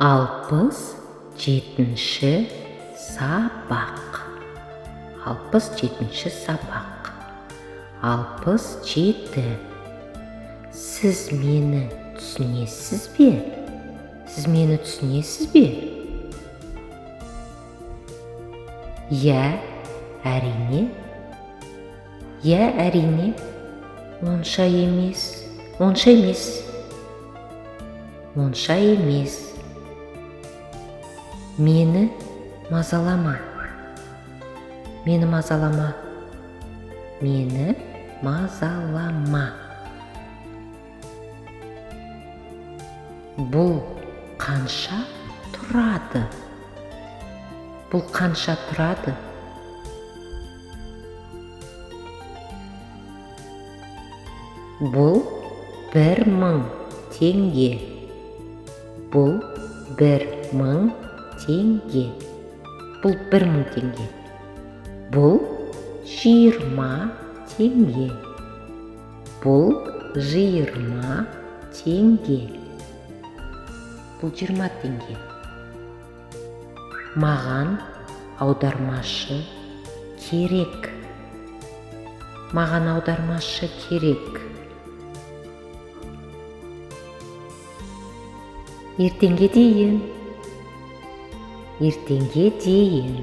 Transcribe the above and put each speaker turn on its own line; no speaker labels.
67-ші сабақ. 67-ші сабақ. 67. Сіз мені түсінесіз бе? Сіз мені түсінесіз бе? Иә, әрине. Иә, әрине. Онша емес. Онша емес. Онша емес. Мені мазалама. Мені мазалама. Мені мазалама. Бұл қанша тұрады? Бұл қанша тұрады? Бұл 1000 теңге. Бұл 1000 теңге. Бұл 1000 теңге. Бұл 20 теңге. Бұл 20 теңге. Бұл 20 теңге. Маған аудармашы керек. Маған аудармашы керек. Ертеңге дейін. Ертеңге дейін.